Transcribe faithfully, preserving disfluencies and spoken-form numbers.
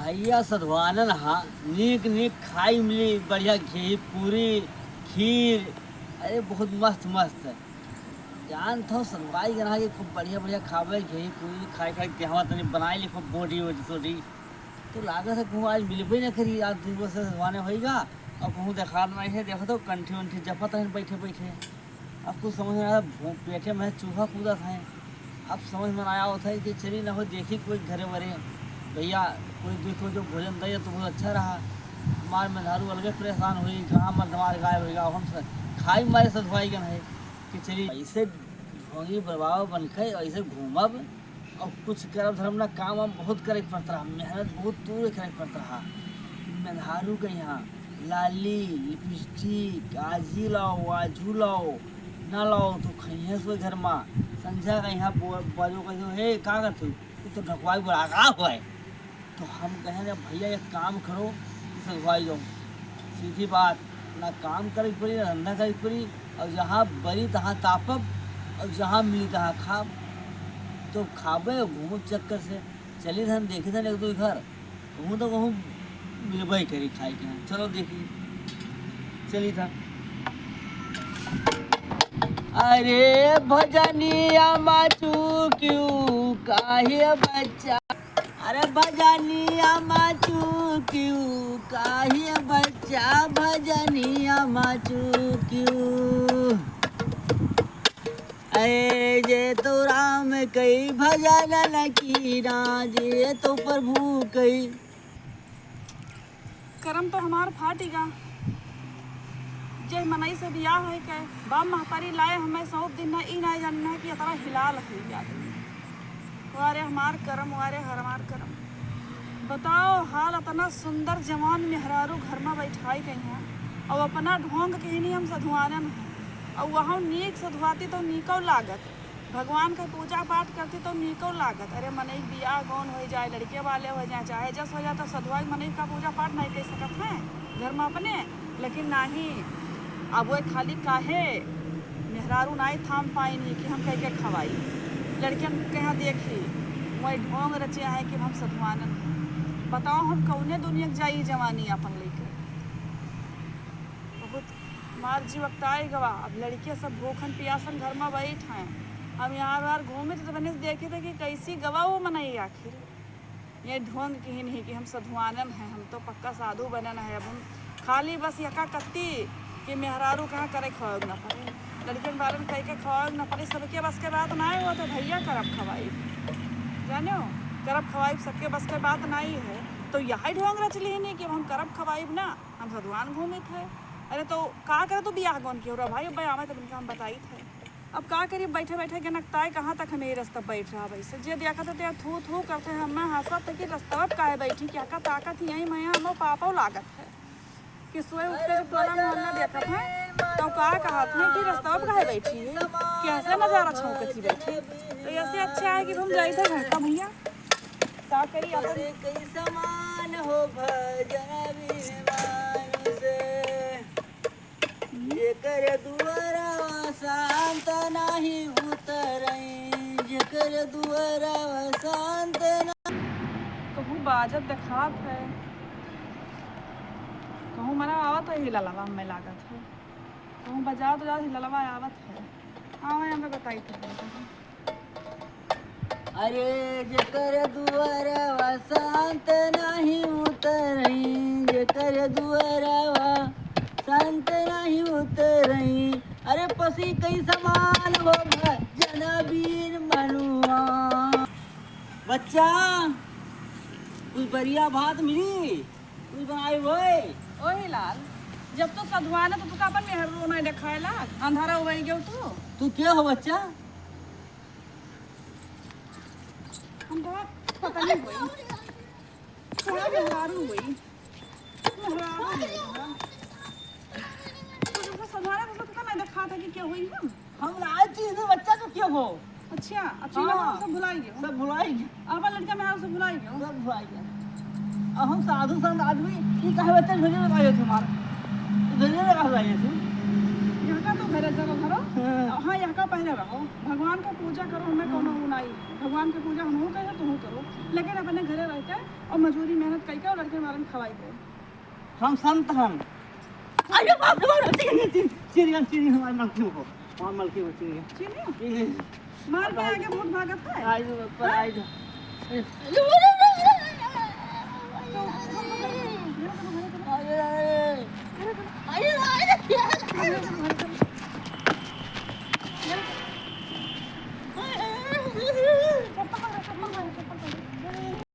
भैया सधवानन हा, नीक नीक खाई मिली, बढ़िया घी पूरी, खीर, अरे बहुत मस्त मस्त। जानत हो सधवाई गना के खूब बढ़िया बढ़िया खावे, घी पूरी खाई खाई देहवा तनी बनाई ली खूब बॉडी वॉडी सोडी। तो लागत है कहूँ आज मिलबे न करी, आज दू बजे से सधवाने होइगा और कहूँ देखात नहीं है। देखो तो कंठी उंठी जपत है बैठे बैठे। अब कुछ समझ में आया, भू-, पेटे में चूहा कूदत है। अब समझ में आया होता है कि चली ना हो, देखी कोई घरे वरे, भैया कोई दूसरो जो भोजन दे तो बहुत अच्छा रहा। हमार मेहरारू अलगे परेशान हुई, कहाँ मर्द हमार गायब होइगा, हम स-, खाई मारे सधवाई गन है कि चली ऐसे ढोंगी बरबाव बन के ऐसे घूमब और कुछ करब धरब ना, काम वाम बहुत करे के पड़त रहा, मेहनत बहुत दूर करे के पड़त रहा। मेहरारू के यहाँ लाली, लिपस्टिक, आजी लाओ, आजू लाओ, ना लाओ तो खइहें सोए घर मा। संझा का यहाँ बो-, बाजो कह दो, "हे, का करत हो?" "तू तो ढकवाई बड़ा का हुआ है।" तो हम कहें, "भैया एक काम करो, सधवाई जाओ।" सीधी बात, ना काम करे के पड़ी, ना धंधा करे के पड़ी, और जहाँ बरी तहाँ तापब, और जहाँ मिली तहाँ खाब। तो खाबे, घूमब चक्कर से। चली हम देखी था एक दो घर, कहूँ तो कहूँ मिलबे करी खाए के। चलो देखी, चली था। अरे भजनिया माचू क्यों काहे बच्चा, अरे भजनिया माचू क्यों काहे बच्चा, भजनिया माचू क्यों। ऐ जे तो राम कई भजन न कीना, जे तो प्रभु कई। करम तो हमार फाटिगा। जे मनई से बियाह होई के, बाप महतारी लाए हमें सौंप दिन ना, ई ना जानना कि इतना हिलाल है यार। वारे हमार करम, वारे हमार करम। बताओ हाल, इतना सुंदर जवान मेहरारू घर में बैठाई गई हैं और अपना ढोंग के ही नहीं हम सधुआनन हैं। और वहाँ नीक सधुआती तो नीको लागत। भगवान का पूजा पाठ करती तो नीको लागत। अरे मनई बियाह गौन हो जाए, लड़के वाले हो जाए, चाहे जस हो जाए, तो सधुआई मनई का पूजा पाठ नहीं कर सकत हैं घर में अपने। लेकिन नाही, अब वो खाली काहे मेहरारू नाई थाम पाइन ही कि हम कह के खवाई। लड़कियन के यहाँ देखी, वही ढोंग रचे हैं कि हम सधुआनन। बताओ हम कौने दुनिया के जाई जवानी अपन लेके। बहुत हमार जीव अकताई गवा। अब लड़कियाँ सब भूखन पियासन घर में बैठ हैं, हम यहाँ बाहर घूमे थे तो मैंने देखे थे कि कैसी गवा वो मनई आखिर। ये ढोंग की ही नहीं कि हम सधुआनन हैं, हम तो पक्का साधु बनन है। अब हम खाली बस यका कत्ती कि मेहरारू कहाँ करे खवाए ना पड़े, लड़कियन बालन कह के खवाए ना पड़े, सबके बस के बात ना है। वो तो भैया करब खवाई, जानो, करब खवाई सबके बस के बात नहीं है। तो यही ढोंग रच ली नहीं कि हम करब खवाई ना, हम सधुआन घूमित है। अरे तो का करे तू बियाह कौन की हो रहा भाई, अब आवे तब इनका हम बताई थे। अब का करी, बैठे बैठे गनकताए कहाँ तक हम ये रास्ता बैठ रहा भाई से। जे देखत है ते थू थू करते हैं, हम हंसत है कि रास्ता अब काहे बैठी, क्या का ताकत ही यही मैं हम पापा लागत है कि सोए उठ के जो टोला मोहल्ला देखत है तो का कहत है कि रास्ता अब काहे बैठी है, कैसे नजारा छौकत ही बैठी। तो ऐसे अच्छा है कि हम जाई थे घर का भैया, का करी अपन। कई समान हो भजन बिन मानुष, जेकर दुआरा शांत नाही उतरई, जेकर दुआरा शांत ना। कहूँ बाजत देखात है, कहूँ मना आवत है, हिललवा में लागत है, कहूँ बजात बजात हिललवा आवत है। आवे, हमें बताई थे। अरे जेकर दुआरवा शांत नाही उतरई, जेकर दुआरवा शांत नाही उतरई। अरे पसी कई समान हो भजन बीन मनुआ। बच्चा, कुछ बढ़िया भात मिली? कुछ बनाई होए? ओही लाल, जब तू सधुआना तो तू का अपन मेहर रो नहीं देखाएला? अंधारा हो गई क्यों तू? तू क्या हो बच्चा? हम तो पता नहीं होई। थोड़ा मेहरारू होई। मेहरारू होई, हाँ। तो जब सधुआना तो तू का नहीं देखा था कि क्या होई हम? हम ना चीज बच्चा तो क्या हो? अच्छा, अच्छा, हाँ। सब भुलाई गयो। सब भुलाई गयो। अब लड़का में सब भुलाई गयो। सब भुलाई गयो। अब हम साधु संत आदमी, ई काहे बच्चा भेजे में काहे थे मार? भेजे में काहे थे? यहाँ का तो घरे जरो धरो। हाँ। हाँ, यहाँ का पहले रहो, भगवान का पूजा करो, हमें कोनो ऊ नाई। भगवान के पूजा हमहू करे, तुहू करो, लेकिन अपने घरे रह के और मजूरी मेहनत करके और लड़के वालन खवाई दे। हम संत हन। अरे बाप रे बाप, चीनी, चीनी, चीनी, चीनी, हमारे मलकिन को, हमारे मलकिन को चीनी। चीनी? चीनी। मार के आगे भूत भागत है। आई दो, ऊपर आई दो।